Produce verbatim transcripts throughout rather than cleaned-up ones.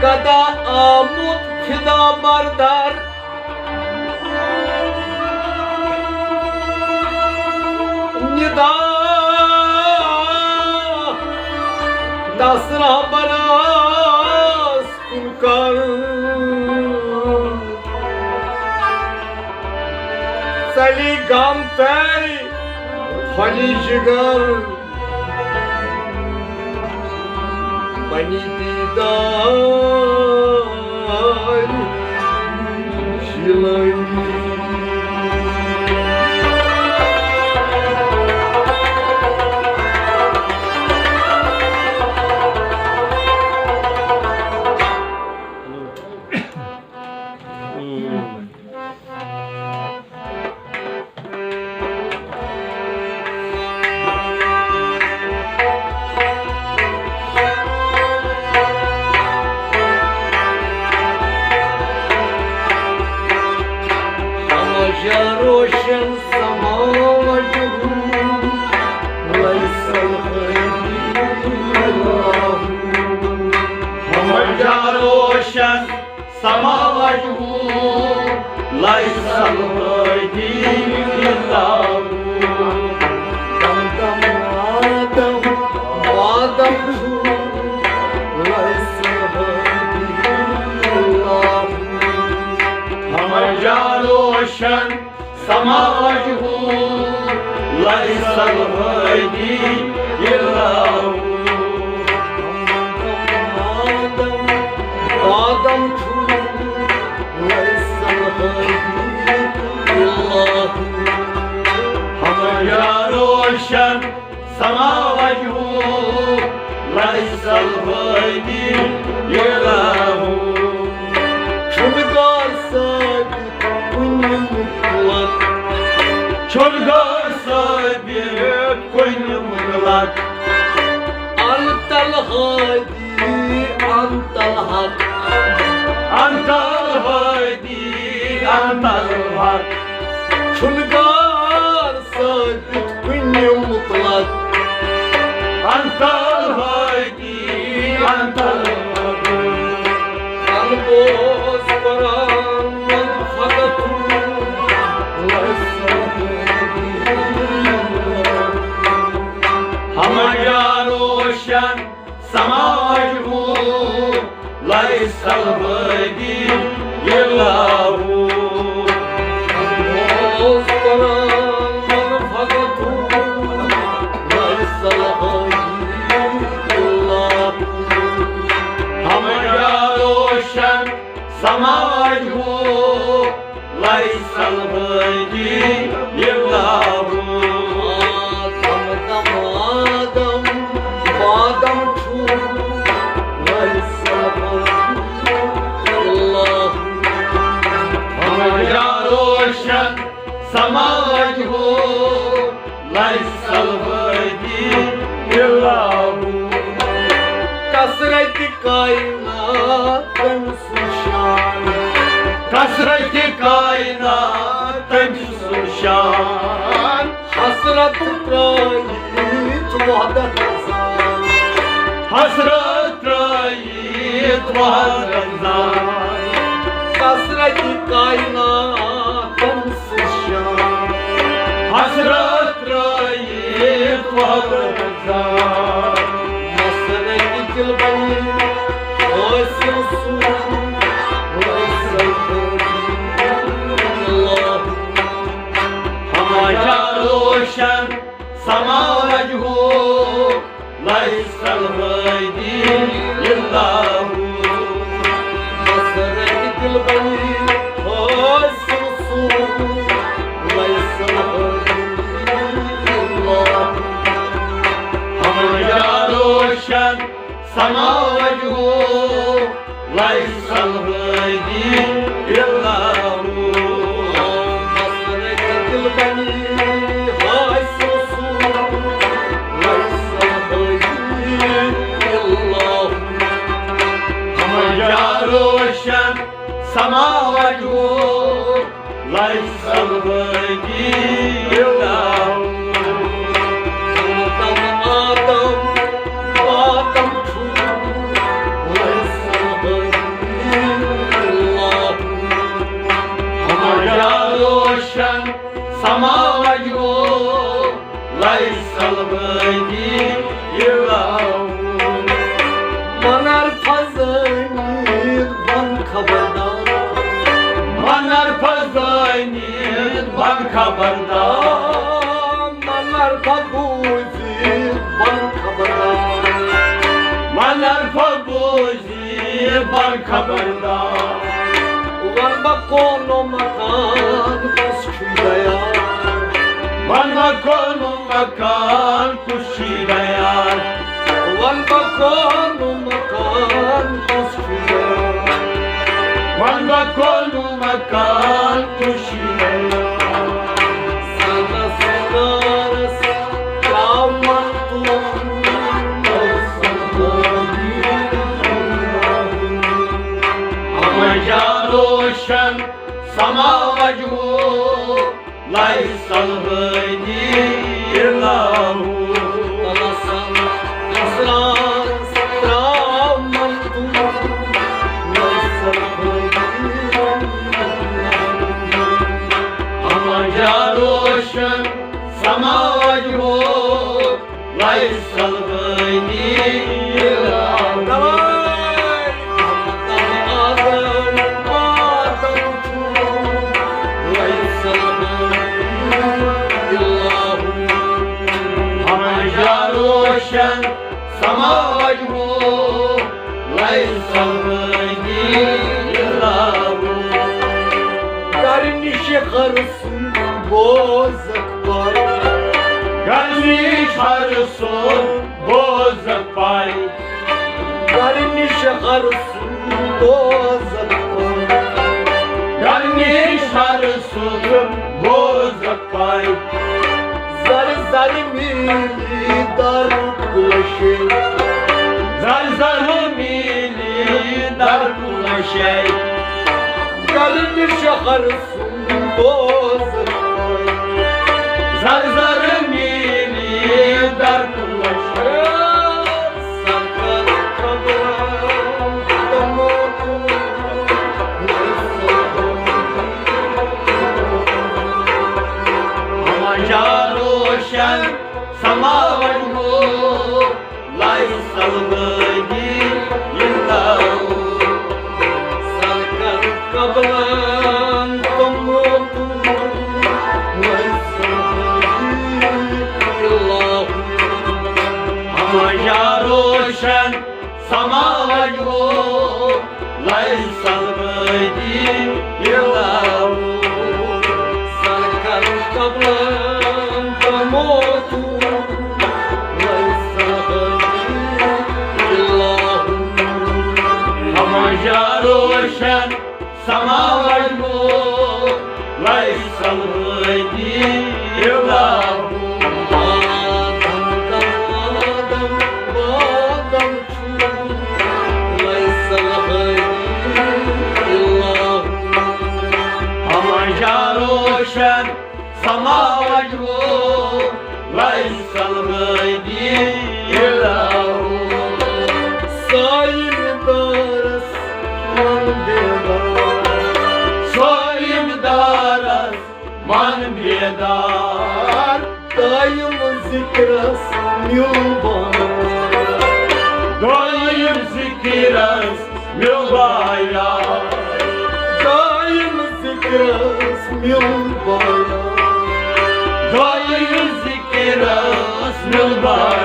گدا آمُت فدا بردار، ندا دس رہبرس کُن کر۔ ژَلہِ غم تہٕ پھۄلہِ جگر، بنی دیدار شیلٲنی۔ روشن سما وجهه ليس الغيب إلا هو. همجا روشن سما وجهه ليس الغيب إلا هو. دم دم آدم آدم هو، ليس الغيب إلا هو. همجا روشن سما وجهه ليس الغيب إلا هو. آدم چھُ، ليس الغيب إلا هو. همجا روشن سما وجهه ليس الغيب إلا هو. چھُنہٕ غٲر ثٲبت کُنہِ مطلق۔ چھُنہٕ غٲر ثٲبت کُنہِ مطلق۔ أنت الهادي، أنت الحق۔ أنت الهادي، أنت الحق۔ چھُنہٕ غٲر ثٲبت کُنہِ مطلق۔ أنت الهادي، أنت الحق۔ البوس قرآن والفتح۔ همجا روشن سما وجهه ليس الغيب إلا هو. البوس قرآن والفتح۔ ليس الغيب إلا هو. همجا روشن سما وجهه ليس الغيب إلا هو. آدم دم آدم آدم چھُ، ليس الغيب إلا هو. همجا روشن سما وجهه ليس الهادي إلا هو. کثرت کائنات تٔمۍ سُنٛد شان۔ کثرت کائنات تٔمۍ سُنٛد شان۔ حسرت ترٲیِتھ وحدت زان۔ حسرت ترٲیِتھ وحدت زان۔ کثرت کائنات تٔمۍ سٕنٛز شان۔ حسرت ترٲیِتھ وحدت زان۔ مسرت دل بنی حاصل سور۔ حسرت اللہ۔ ہمارا روشن سما وجهه ليس الهادي إلا هو. مسرت دل بنی حاصل سور، ليس الهادي إلا هو. ہمارا روشن سما وجهه ليس الهادي إلا هو. مسرت دل بنی حاصل سور، ليس الهادي إلا هو. ہمارا روشن سما وجهه ليس الهادي إلا هو. آدم آدم آدم چھُ، ليس الهادي سما وجهو ليس الغني يراه. منر فزانی بن خبردار. منر فزانی بن خبردار. منر فبوزی بن خبردار. منر فبوزی بن خبردار. ون بہ کونو مکان بس چھُے دیار. ون بہ کونو مکان کُس چھُے دیار. ون بہ کونو مکان کُس چھُے دیار. ون بہ کونو مکان کُس چھُے دیار. سنس کارس ترٛاو من تُل. ہمجا روشن سما وجهو ليس الغني يراه. اسرار ترٛاو من تُل. ہمجا روشن سما وجهو ليس الغني يراه. ليس الغني يراه. ہمجا روشن سما وجهو ليس الغني يراه. گرنی شخر سُنٛد بوزکھ پاے. گرنی شخر سُنٛد بوزکھ پاے. گرنی شخر سُنٛد بوزکھ پاے. گرنی شخر سُنٛد بوزکھ پاے. زر زر میلی در کلشے. زر زر میلی در کلشے. گرنی شخر سُنٛد بوزکھ پاے. زر زر میلی در کلشے. سکر خبرم تمو ہمجا روشن سما وجهو ليس الغني يراه. سلكن قبلا تموت ليس الغني يراه. ہمجا روشن سما وجهو ليس الغني يراه. سلكن قبلا تموت ليس الغني يراه. ہمجا روشن سما وجهو ليس الغني يراه. آدم آدم آدم ليس الغني يراه. ہمجا روشن سما وجهو ليس الغني يراه. صايم دارس من بيدار. صايم دارس من بيدار. دايم ذكرس ميول بار. دايم ذكرس ميول بار. دايم ذكرس ميول بار. دايم ذكرس ميول بار.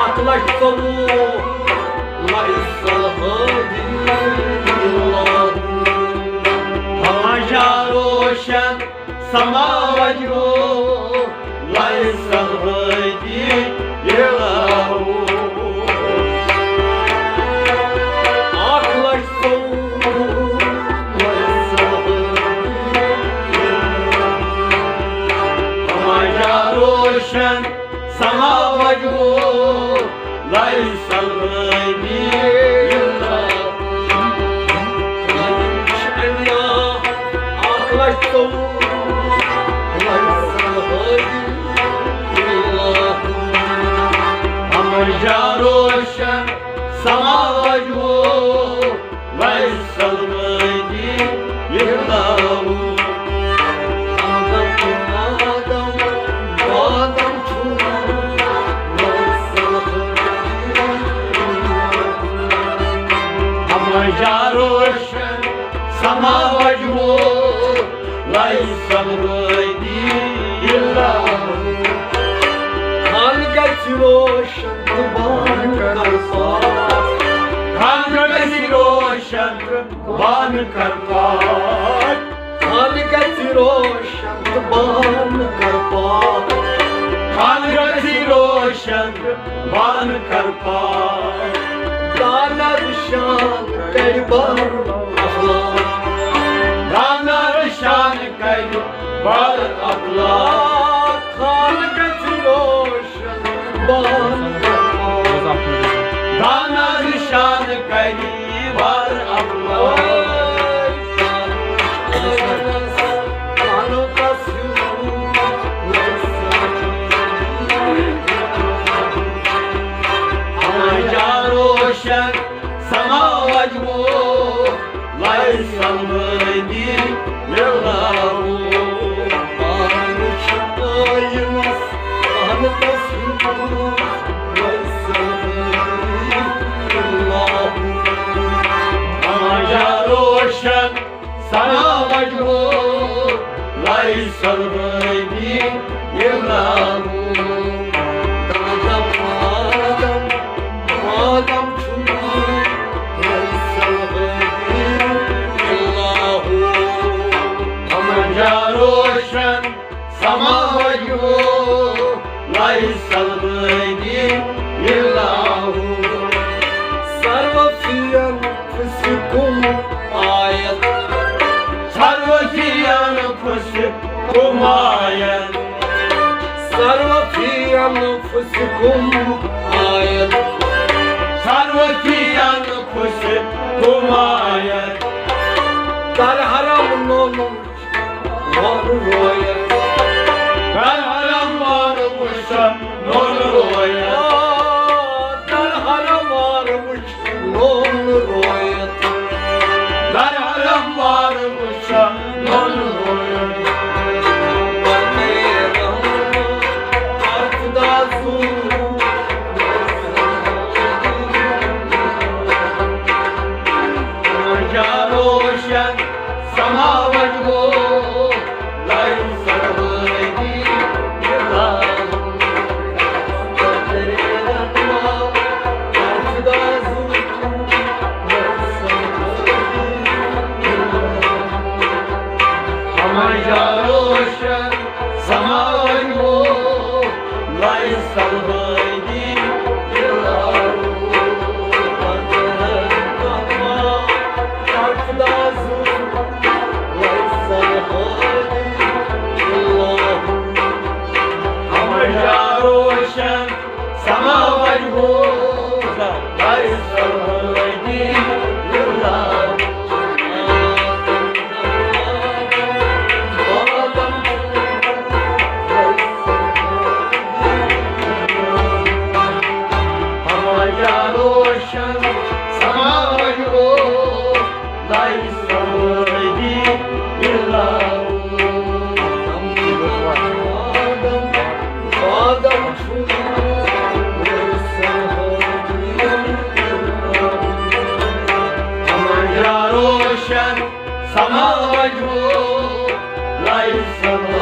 اکھ لچھ ژوٚوُہ، لَیسَ الْہَادِی اِلَّا هُوَ. ہمجا روشن سما وجهو لَیسَ الْہَادِی اِلَّا هُوَ. اکھ لچھ ژوٚوُہ، لَیسَ الْہَادِی اِلَّا هُوَ. ہمجا روشن سما وجهو لَیسَ الْہَادِی اِلَّا هُوَ. اکھ لچھ ژوٚوُہ، لَیسَ الْہَادِی اِلَّا هُوَ. ہمجا روشن سما وجهو لَیسَ الْہَادِی اِلَّا جا روشن سما وجہو، لایہِ سلوٲتی اللہ۔ خان گژھِ روشن تہٕ بانہٕ کر پاک۔ خان گژھِ روشن تہٕ بانہٕ کر پاک۔ خان گژھِ روشن تہٕ بانہٕ کر پاک۔ خان گژھِ روشن تہٕ بانہٕ کر پاک۔ دانا نِشان کرِ بر افلاک۔ دانا نِشان کرِ بر افلاک۔ خان گژھِ روشن بانہٕ کر پاک۔ دانا نِشان کرِ بر افلاک۔ جا روشن سما وجہو، لایہِ سلوٲتی اللہ۔ پانہٕ چھُ آینس، پانہٕ تصویر، لایہِ سلوٲتی اللہ۔ جا روشن سما وجہو، لایہِ سلوٲتی اللہ۔ آدم، آدم، آدم چھُ، لایہِ سلوٲتی اللہ۔ جا روشن سما وجہو، لایہِ سلوٲتی اللہ۔ سروفین پھُسہِ کُم آیت۔ سروفین پھُسہِ کُم آیت۔ سروفین پھُسہِ کُم آیت۔ سروفین پھُسہِ کُم آیت۔ در حرم نوٚن وُچھ نوٚن رویت۔ در حرم وار وُچھ نوٚن رویت۔ در حرم وار وُچھ نوٚن رویت۔ در حرم وار وُچھ نوٚن رویت۔ ورنے رحم کر خدا زو۔ جا روشن سما وجہو، لایہِ سلوٲتی اللہ۔ جا روشن سما وجہو، لایہِ سلوٲتی اللہ۔ خدا زو۔ لایہِ سلوٲتی اللہ۔ جا روشن سما وجہو، لایہِ سلوٲتی اللہ۔ جا روشن سما وجہو، لایہِ سلوٲتی اللہ۔ آدم، آدم چھُ، لایہِ سلوٲتی اللہ۔ جا روشن سما وجہو، لایہِ سلوٲتی